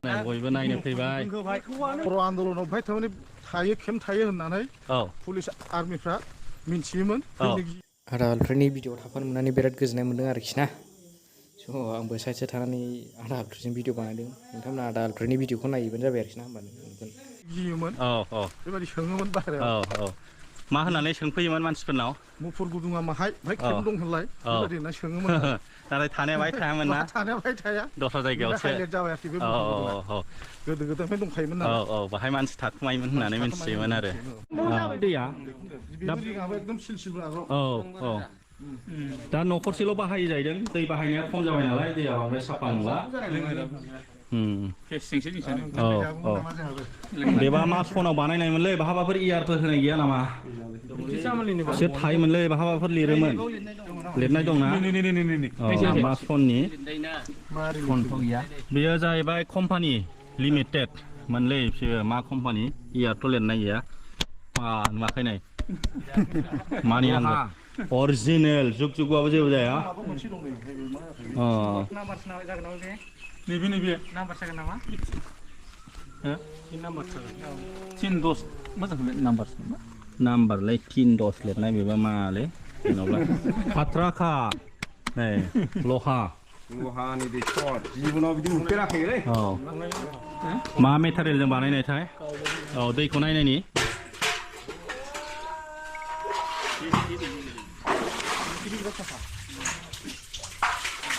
बयबो नायनो फैबाय बर' आन्दलनाव बेहाय थारमाने थायो केम्प थायो होननानै पुलिस आर्मिफ्रा मिन्थियोमोन आदा आलफ्रेनि भिडिअ थाफानो मोननानै बिराद गोजोननाय मोन्दों आरोखि ना स' आंबो साइड साइड थानानै आदा आलफ्रेजों भिडिअ बानायदों नोंथांमोना आदा आलफ्रेनि भिडिअखौ नायोबानो जाबाय आरोखि ना होमबा नुगोन गियोमोन बेबायदि सोङोमोन बाहेरायाव मा होननानै सोंफैयोमोन मानसिफोरनाव मुफुर गुदुङा माहाय बेहाय केम्प दं होनलाय बेबायदि होनना सोङोमोन नाथाय थानाया बाहाय थायामोन ना थानाया बाहाय थाया दस्रा जायगायावसो हाइलाइट जाबाय आरोखि बे गोदो गोदायनिफ्राय दंखायोमोन ना बाहाय मानसि थाखुमायोमोन होननानै मिथियोमोन आरो दैया एकदम सिलसिल दा न'खरसेल' बाहायो जाहैदों दै बाहायनाया खम जाबाय नालाय दैया बांद्राय साफा नंला बेबा मा सनाव बानायनायमोनलै बाहाबाफोर इयारफोर होनाय गैया नामा बिसोर थायोमोनलै बाहाबाफोर लिरोमोन लिरनाय दंना मा सननि बेयो जाहैबाय कम्पानि लिमिटेड मोनलै बिसोरो मा कम्पानि इयारथ' लिरनाय गैया नुवाखै नाय मानिनांगौ अरिजिनेल जुग जुगबाबो जेबो जाया नैबे नाम्बार जागोन नामा नाम्बारलाय 3-10 लिरनाय बेबा मालै जेन'ब्ला फाथ्राखा नै लहानि दै सर्ट जिबनाव बिदि नुफेराखैलै मा मेटेरियेलजों बानायनायथाय दैखौ नायनायनि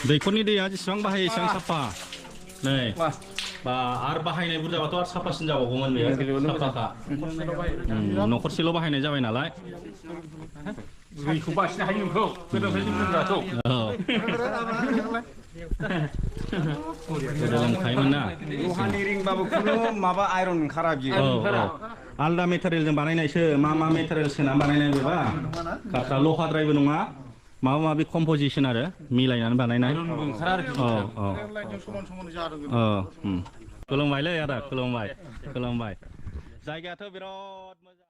दैखरनि दैया जेसेबां बाहायो एसेबां साफा नै बा आरो बाहायनाय बुरजाबाथ' आरो साफासिन जाबावगौमोन बेयो साफाखा न'खरसेल' बाहायनाय जाबाय नालाय दैखौ बासिनो हायो नोंखौ गोदोनिफ्राय जों लोंग्राखौ गोदो लोंखायोमोन ना लहानि रिंबाबो खुनु माबा आइरन ओंखारा बियो आलदा मेटेरियेलजों बानायनायसो मा मेटेरियेल सोना बानायनाय बेबा गाथा लहाद्रायबो नङा माबा माबि कम्प'जिसन आरो मिलायनानै बानायनाय खुलुमबायलै आदा खुलुमबाय जायगायाथ' बिराद मोजां